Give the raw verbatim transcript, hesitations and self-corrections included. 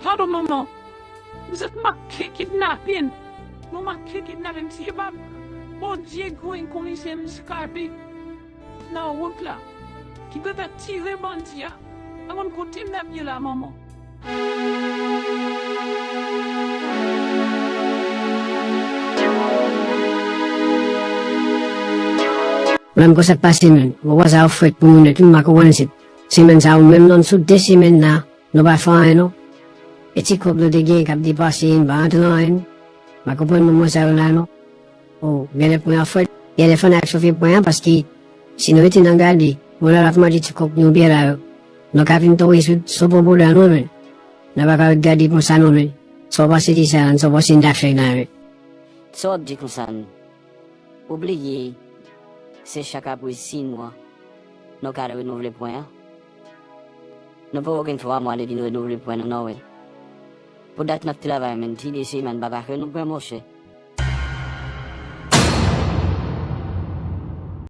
Pardon, manman. Zèt make kidnape m. Nou make kidnape m. Si se pa Bondye grenn komisè Muscadin nan wout la ki gentan tire bandi a, pa konn kote m ap ye la, manman. Lè m konsa k pase menm, ou wè sa yo fèt pou moun yo, tout m pa konprann se semèn sa yo menm, non, sou de semèn la, nou pa fè anyen non. E ti kòb nou te gen k ap depanse, n pa antre anyen. M pa konprann moun sa yo la non. O, genlè pwen an fèt, genlè fò n al chofe pwen an, paske si nou rete nan gade, moun la ap manje ti kòb nou byen la yo. Nou ka vin tonbe sou, sou bon boulè nou menm. N pa ka ret gade konsa non menm. Sa w panse de sa, sa w panse n ta fè la menm? Sa w ap di konsa, non? Ou bliye, se chak apre sis mwa, nou ka renouvle pwen an. Nou poko gen twa mwa depi nou renouvle pwen nou, non, wi. Pou dat n ap travay, menm ti de semèn pa ka fè nou pwen, monchè.